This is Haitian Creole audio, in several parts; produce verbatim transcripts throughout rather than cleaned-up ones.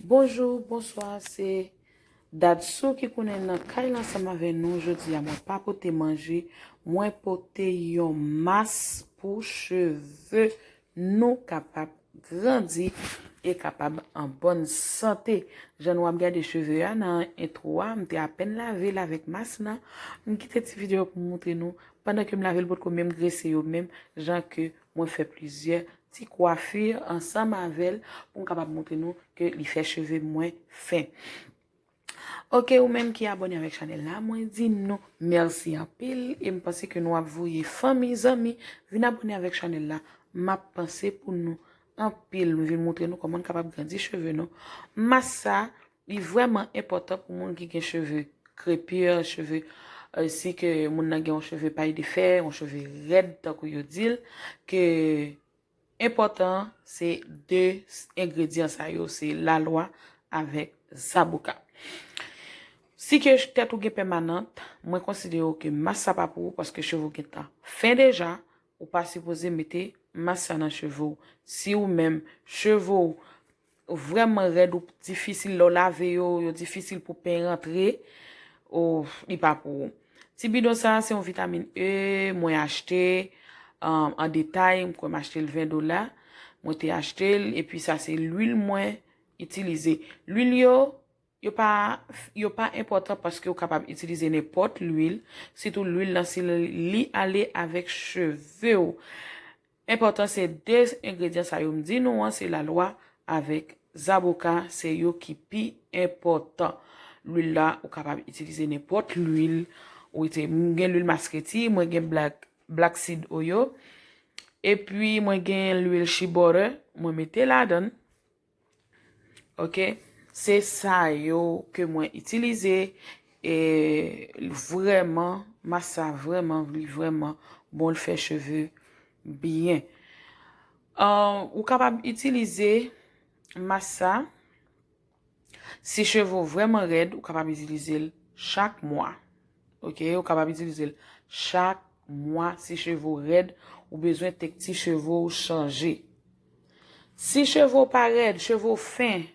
Bonjou, bonswa, se Dadsou ki konnen nan kay la ansanm avè nou. Jodi a mwen pa pote manje, mwen pote yon mas pou cheve nou kapab grandi e kapab an bòn sante. Jan nou ap gade cheve a nan entwo a, m te apèn lave l avèk mas lan. M kite ti videyo pou m montre nou, pandan ke m lave l potko menm grese yo menm, jan ke mwen fè plizyè ti kwafi ansanm avè l pou m kapab montre nou ke li fè cheve mwen fen. Ok, ou menm ki abòne avèk chanèl la, mwen di nou mèsi anpil e m panse ke nou ap voye fanmi, zanmi vin abòne avèk chanèl la. M ap panse pou nou anpil, nou vin montre nou kòman n kapab grandi cheve nou. Mas sa, li vrèman enpòtan pou moun ki gen cheve krepi, cheve, euh, si ke moun nan gen yon cheve pay de fè, yon cheve rèd, tankou yo di l, ke enpòtan se de engredyan sa yo, se lalwa avèk zaboka. Si ke tèt ou gen pèmanant, mwen konsidere ke mas sa pa pou ou paske cheve w gentan fen deja, ou pa sipoze mete mas sa nan cheve w. Si ou menm, cheve w vrèman rèd ou difisil lè w lave yo, yo difisil pou peny rantre, o, li pa pou ou. Ti bidon sa, se yon vitamin E, mwen achte, um, an detay, m kwè m achte l ven dola. Mwen te achte l, epi sa se lwil mwen itilize. Lwil yo, yo pa, yo pa enpòtan paske ou kapab itilize nenpòt lwil, sitou lwil lan si li ale avèk cheve w. Enpòtan se de engredyan sa yo m di nou an, se lalwa avèk zaboka, se yo ki pi enpòtan. Lwil la, ou kapab itilize nenpòt lwil. Ou ite, m gen lwil maskreti, mwen gen black, black seed oil, epi mwen gen lwil shea butter, mwen mete ladan l. Ok, se sa yo ke mwen itilize. E vrèman, mas sa vrèman, li vrèman bon, l fè cheve byen. Ahn, ou kapab itilize mas sa. Si cheve w vrèman rèd, ou kapab itilize l chak mwa. Ok, ou kapab itilize l chak mwa. Si cheve w rèd, ou bezwen tekti cheve w chanje. Si cheve w pa rèd, cheve w fen,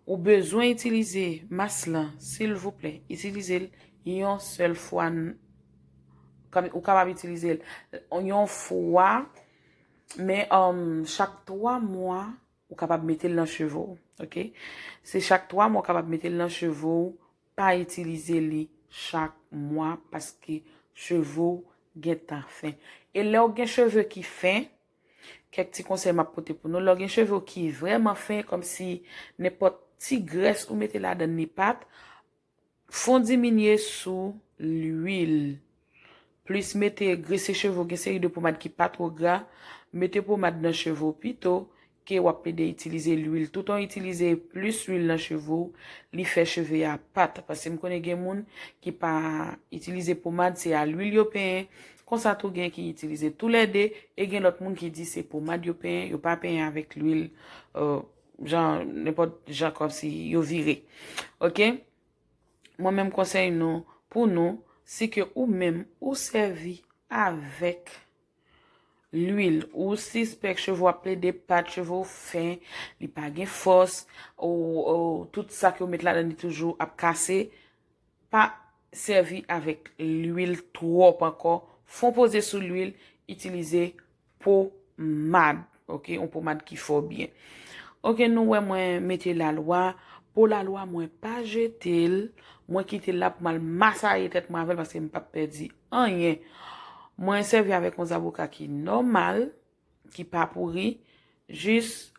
ou bezwen itilize mas lan, silvouplè, itilize l yon sèl fwa. Ou kapab itilize l yon fwa, men, um, chak twa mwa, ou kapab mete l nan cheve w, ok? Se chak twa mwa ou kapab mete l nan cheve w, pa itilize li chak mwa paske cheve w gentan fen. E lè w gen cheve ki fen, kèk ti konsèy m ap pote pou nou, lè w gen cheve w ki vrèman fen, kòmsi nenpòt ti grès ou mete ladan li pa t, fon diminye sou lwil. Plis mete grese cheve w, gen seri de pomad ki pa twò gra, mete pomad nan cheve w pito ke w ap plede itilize lwil. Toutan w itilize plis lwil nan cheve w, li fè cheve a pa t. Paske m konnen gen moun ki pa itilize pomad, se a lwil yo penyen. Konsa tou gen ki itilize toulède, e gen lòt moun ki di se pomad yo penyen, yo pa penyen avèk lwil, euh, jan, nenpòt jan kòmsi yo vire. Ok? Mwen menm konsèy nou, pou nou, si ke ou menm ou sèvi avèk lwil, ou sispèk cheve w ap plede pa t, cheve w fen, li pa gen fòs, ou, ou tout sa ke w met ladan li toujou ap kase, pa sèvi avèk lwil twòp ankò. Fon poze sou lwil, itilize pomad, ok, yon pomad ki fò byen. Ok, nou wè mwen mete lalwa. Po lalwa, mwen pa jete l. Mwen kite l la pou m al masaye tèt mwen avè l paske m p ap pèdi anyen. Mwen sèvi avèk yon zaboka ki nòmal, ki pa pouri, jis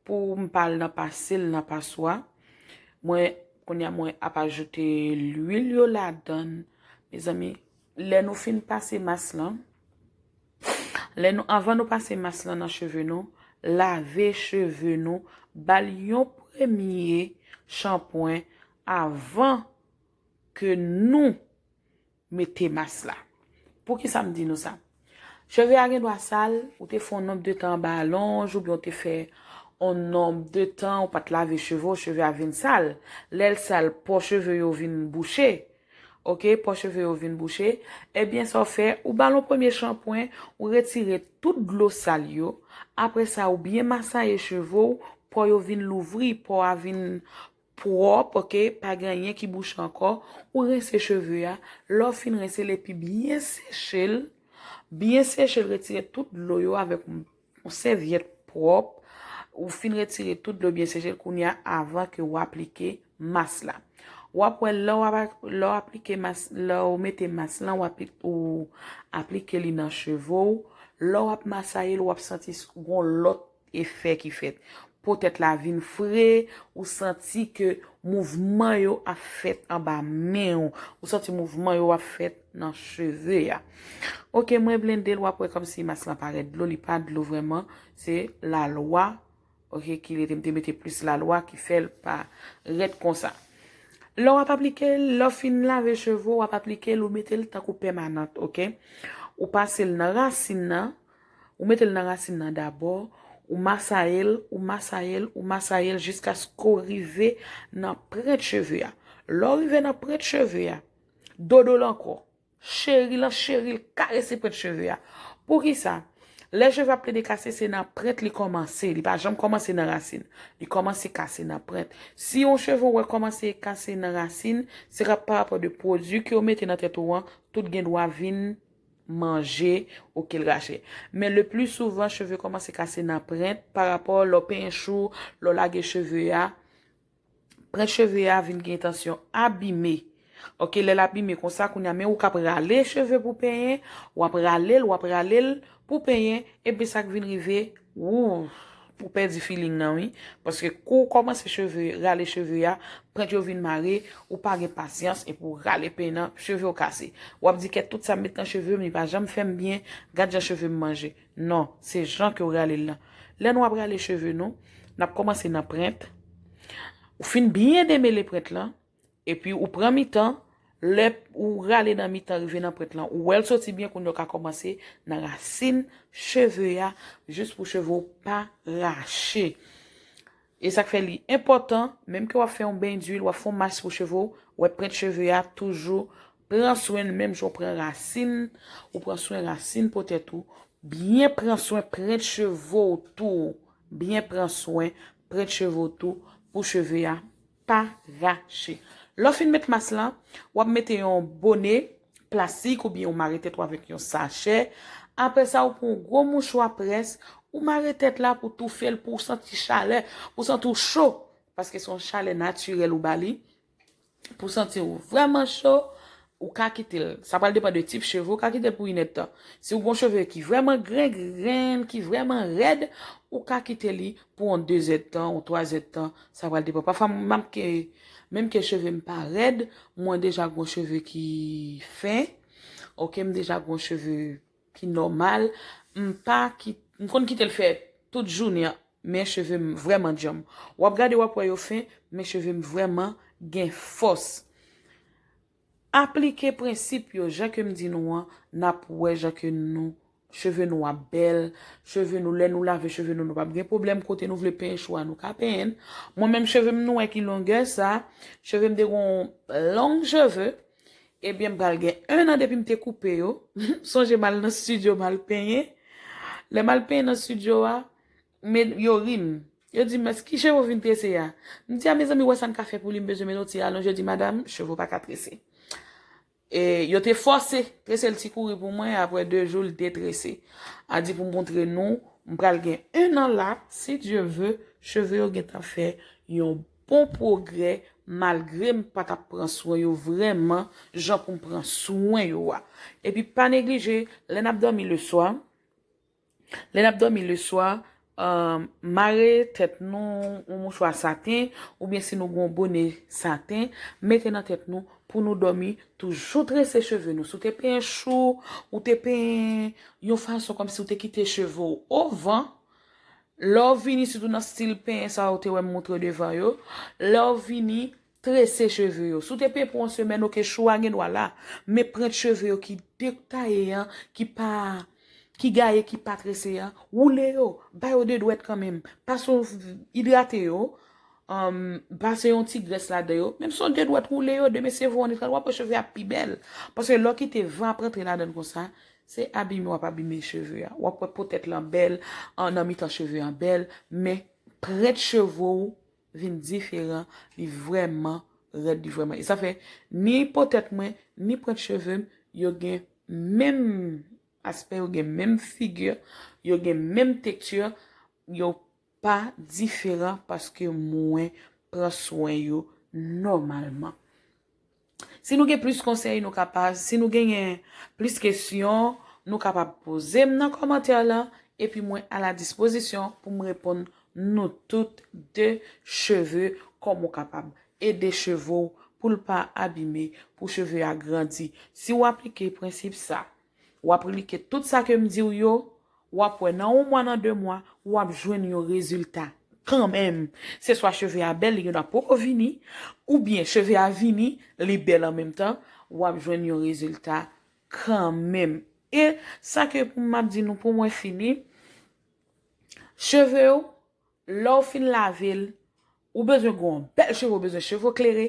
pou m pa al nan pase l nan paswa. Mwen, kounye a, mwen ap ajoute lwil yo ladan l. Mezanmi, lè nou fin pase mas lan, lè nou, anvan nou pase mas lan nan cheve nou, lave cheve nou, ba l yon premye chanpwen avan ke nou mete mas la. Poukisa m di nou sa? Cheve a gen dwa sal, ou te fè yon nonb de tan anba alonj, oubyen ou te fè yon nonb de tan ou pa t lave cheve w, cheve a vin sal. Lè l sal, pò cheve yo vin bouche. Ok, pò cheve yo vin bouche. Ebyen, sa w fè, ou ba l yon premye chanpwen, ou retire tout dlo sal yo. Apre sa, ou byen masaye cheve w, pò yo vin louvri, pò a vin pwòp, oke, pa gen anyen ki bouche ankò, ou rense cheve a, lè w fin rense l epi byen seche l, byen seche l, retire tout dlo yo avèk yon, yon sèvyèt pwòp, ou fin retire tout dlo byen seche l, kounye a, avan ke w aplike mas la. W ap wè lè w ap, lè w aplike mas, lè w mete mas lan, w apli-, ou aplike li nan cheve w, lè w ap masaye l, w ap santi s-, gon lòt efè ki fèt. Po tèt la vin fre, ou santi ke mouvman yo ap fèt anba men w, ou santi mouvman yo ap fèt nan cheve a. Oke, mwen blende l, w ap wè kòmsi mas lan pa rèd dlo, li pa dlo vrèman, se lalwa, oke, ki rete, m te mete plis lalwa ki fè l pa rèd konsa. Lè w ap aplike l, lè w fin lave cheve w, w ap aplike l, ou mete l tankou pèmanant, oke? Ou pase l nan rasin nan, ou mete l nan rasin nan dabò, ou masaye l, ou masaye l, ou masaye l jiskaske w rive nan prent cheve a. Lè w rive nan prent cheve a, dodo l ankò. Cheri l, cheri l, karese prent cheve a. Poukisa? Lè cheve ap plede kase, se nan prent li kòmanse. Li pa janm kòmanse nan rasin. Li kòmanse kase nan prent. Si yon cheve w wè kòmanse kase nan rasin, se ka pa rapò de pwodui ke w mete nan tèt ou an, tout gen dwa vin manje ou ke l rache. Men le pli souvan, cheve kòmanse kase nan prent pa rapò lè w penyen chou, lè w lage cheve a. Prent cheve a vin gen entansyon abime. Oke, lè l abime konsa, kounye a, men ou k ap rale cheve pou penyen, w ap rale l, w ap rale l pou penyen, epi sa k vin rive, ou, ou pèdi feeling nan, wi. Paske kou w kòmanse cheve, rale cheve a, prent yo vin mare, ou pa gen pasyans, epi w rale penyen nan, cheve w kase. W ap di, "Kèt, tout sa m met nan cheve m, li pa janm fè m byen, gad jan cheve m manje." Non, se jan ke w rale l lan. Lè nou ap rale cheve nou, n ap kòmanse nan prent. Ou fin byen demele prent lan, epi ou pran mitan, lè ou rale nan mitan rive nan prent lan, ou wè l soti byen, kounye a w ka kòmanse nan rasin cheve a, jis pou cheve w pa rache. E sa k fè li enpòtan, menm ke w ap fè yon beny diwil, w ap fè yon mas pou cheve w, wè prent cheve a toujou pran swen l menm jan w pran rasin, ou pran swen rasin potèt ou, byen pran swen prent cheve w tou, byen pran swen prent cheve w tou pou cheve a pa rache. Lè w fin met mas lan, w ap mete yon bone plastik oubyen ou mare tèt ou avèk yon sachè. Apre sa, ou pran yon gwo mouchwa près, ou mare tèt la pou toufe l, pou w santi chalè, pou w santi w cho, paske se yon chalè natirèl ou ba li. Pou w santi w vrèman cho, ou ka kite l. Sa pral depann de tip cheve, ou ka kite l pou inèdtan. Si w gon cheve ki vrèman grenn, grenn, ki vrèman rèd, ou ka kite li pou yon dezèdtan, yon twazèdtan, sa pral depann. Pafwa, m ke, menm ke cheve m pa rèd, mwen deja gon cheve ki fen, oke, m deja gon cheve ki nòmal, m pa ki, m konn kite l fè tout jounen an, men cheve m vrèman djanm. W ap gade, w ap wè yo fen, men cheve m vrèman gen fòs. Aplike prensip yo, jan ke m di nou an, n ap wè jan ke nou, cheve nou ap bèl, cheve nou, lè nou lave cheve nou, nou p ap gen pwoblèm, kote nou vle penyen chou a, nou ka penyen l. Mwen menm, cheve m nou wè ki longè sa, cheve m te gon long cheve, ebyen, m pral gen en an depi m te koupe yo. Sonje m al nan estidyo, m al penyen. Lè m al penyen nan estidyo a, men yo ri m. Yo di m, "Mès, ki cheve w vin trese a?" M di, "A, mezanmi, wè sa n ka fè pou li, m bezwen met yon ti alonj." Yo di, "Madanm, cheve w pa ka trese." E yo te fòse trese l ti kouri pou mwen, apre de jou, l detrese. A di pou m montre nou, m pral gen en an la, si Dye ve, cheve yo gentan fè yon bon pwogrè, malgre m pa t ap pran swen yo vrèman, jan pou m pran swen yo a. Epi pa neglije, lè n ap dòmi leswa, Lè n ap dòmi leswa, mare tèt nou yon mouchwa saten, oubyen si nou gen yon bone saten, mete nan tèt nou pou nou dòmi, toujou trese cheve nou. Si w te penyen chou, ou te penyen yon fason kòmsi w te kite cheve w o van, lè w vini, sitou nan stil penyen sa w te wè m montre w devan yo, lè w vini, trese cheve yo. Si w te penyen pou yon semèn, oke, chou a gen dwa la, men prent cheve yo ki detaye an, ki pa, ki gaye, ki pa trese an, woule yo, ba yo de dwèt kanmenm. Pase w idrate yo, um, pase yon ti grès ladan yo. Menm si w de dwèt woule yo, demen se vo anitral, w ap wè cheve a pi bèl. Paske lè w kite van ap rantre ladan l konsa, se abime w ap abime cheve a. W ap wè po tèt lan bèl, an, nan mitan cheve an bèl, men prent cheve w vin diferan, li vrèman rèd, li vrèman. E sa fè ni po tèt mwen, ni pwent cheve m, yo gen menm aspè, yo gen menm figi, yo gen menm teksti, yo pa diferan paske mwen pran swen yo nòmalman. Si nou gen plis konsèy, nou kapab, si nou genyen plis kesyon, nou kapab poze m nan kòmantè la, epi mwen a la dispozisyon pou m reponn nou tout de cheve kòm ou kapab. Ede cheve w pou l pa abime, pou cheve a grandi. Si w aplike prensip sa, w aplike tout sa ke m di w yo, w ap wè nan yon mwa, nan de mwa, w ap jwenn yon rezilta kanmenm. Se swa cheve a bèl, li gen dwa poko vini, oubyen cheve a vini, li bèl an menm tan, w ap jwenn yon rezilta kanmenm. E sa ke pou m ap di nou pou mwen fini, cheve w, lè w fin lave l, ou bezwen gen yon bèl cheve, ou bezwen cheve w klere,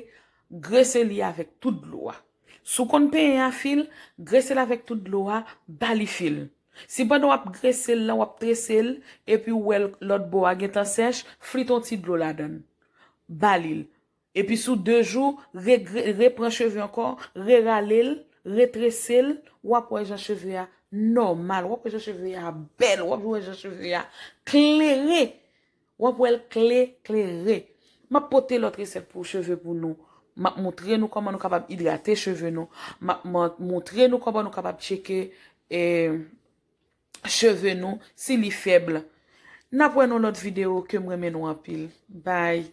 grese li avèk tout dlo a. Si w konn penyen a fil, grese l avèk tout dlo a, ba li fil. Si pandan w ap grese l lan, w ap trese l, epi w wè l lòt bò a gentan sèch, flit yon ti dlo ladan l. Ba li l. Epi sou de jou, re-, re-, repran cheve ankò, rerale l, retrese l, w ap wè jan cheve a nòmal, w ap wè jan cheve a bèl, w ap wè jan cheve a klere. W ap wè l kle, klere. M ap pote lòt resèt pou cheve pou nou. M ap montre nou kòman nou kapab idrate cheve nou. M ap mon-, montre nou kòman nou kapab tcheke, eh, cheve nou, si li fèb. N ap wè nan lòt videyo ke m renmen nou anpil. Bye.